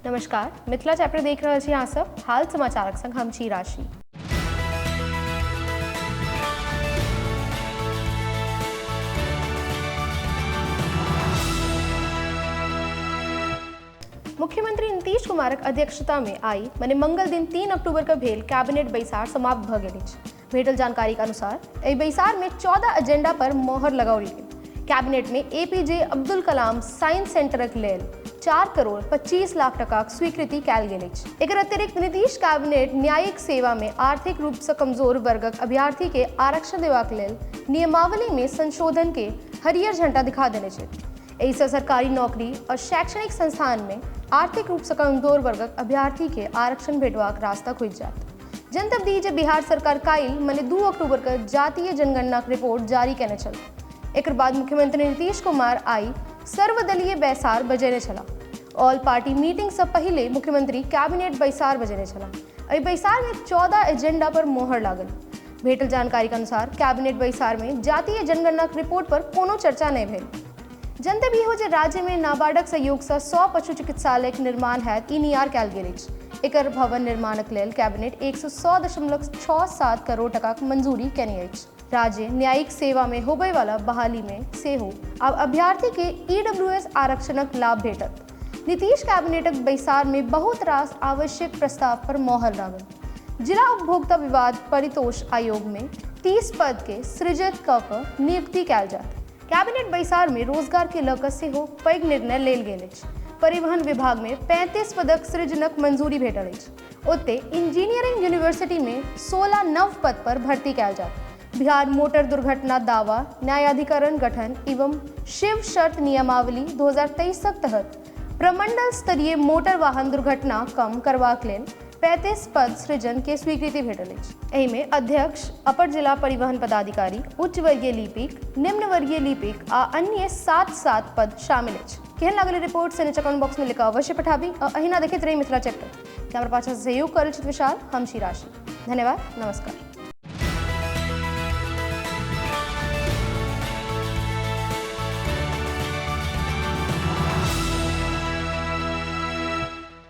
नमस्कार, मिथिला चैप्टर देख रहल छी अहाँ सब। हाल समाचारक संग हम छी राशि। मुख्यमंत्री नीतीश कुमारक अध्यक्षता में आई मने मंगल दिन 3 अक्टूबर के भेल कैबिनेट बैसार समाप्त भ गेल अछि। भेटल जानकारी के अनुसार एहि बैसार में 14 एजेंडा पर मोहर लगाओल गेल। कैबिनेट में एपीजे अब्दुल कलाम साइंस सेंटरक लेल 4 करोड़ 25 लाख टकाक स्वीकृति कयल गेल अछि। एकर अतिरिक्त नीतीश कैबिनेट न्यायिक सेवा में आर्थिक रूप सँ कमजोर वर्गक अभ्यर्थी के आरक्षण देबाक लेल नियमावली में संशोधन के हरियर झंडा दिखा देने छथि। एहिसँ सरकारी नौकरी और शैक्षणिक संस्थान में आर्थिक रूप सँ कमजोर वर्गक अभ्यर्थी के आरक्षण भेटबाक रास्ता खुजि जायत। जनतब दी जे बिहार सरकार काल्हि मने 2 अक्टूबर के जातीय जनगणनाक रिपोर्ट जारी केने छल। एकर बाद मुख्यमंत्री नीतीश कुमार आई सर्वदलीय बैसार बजेने छलाह। ऑल पार्टी मीटिंग सँ पहिले मुख्यमंत्री कैबिनेट बैसार बजेने छलाह। एहि बैसार में 14 एजेंडा पर मोहर लागल। भेटल जानकारी के अनुसार कैबिनेट बैसार में जातीय जनगणनाक रिपोर्ट पर कोनो चर्चा नहि भेल। जनतब ई हो जे राज्य में नाबार्डक सहयोग सँ 100 पशु चिकित्सालयक निर्माण हैत, ई नियार कयल गेल अछि। एकर भवन निर्माणक लेल कैबिनेट 100.67 करोड़ टकाक मंजूरी केने अछि। राज्य न्यायिक सेवा में होबय वाला बहाली में सेहो आब अभ्यर्थी के ईडब्ल्यूएस आरक्षणक लाभ भेटत। नीतीश कैबिनेटक बैसार में बहुत रास आवश्यक प्रस्ताव पर मोहर लागल। जिला उपभोक्ता विवाद परितोष आयोग में 30 पद के सृजित क कऽ नियुक्ति कयल जायत। कैबिनेट बैसार में रोजगार के लऽ कऽ सेहो पैघ निर्णय लेल गेल अछि। परिवहन विभाग में 35 पदक सृजनक मंजूरी भेटल अछि। ओतहि इंजीनियरिंग यूनिवर्सिटी में 16 नव पद पर भर्ती कयल जायत। बिहार मोटर दुर्घटना दावा न्यायाधिकरण गठन एवं शिव शर्त नियमावली 2023 तहत प्रमंडल स्तरीय मोटर वाहन दुर्घटना कम करबाक लेल 35 पद सृजन के स्वीकृति भेटल अछि। एहिमे अध्यक्ष, अपर जिला परिवहन पदाधिकारी, उच्च वर्गीय लिपिक, निम्न वर्गीय लिपिक आ अन्य 7-7 पद शामिल अछि। केहन लागल रिपोर्ट से नीचा कमेंट बॉक्स में लिख अवश्य पठाबी आ अहिना देखैत रही मिथिला चैप्टर। कैमरा पाछा से सहयोग करल छथि विशाल, हम छी राशि। धन्यवाद, नमस्कार।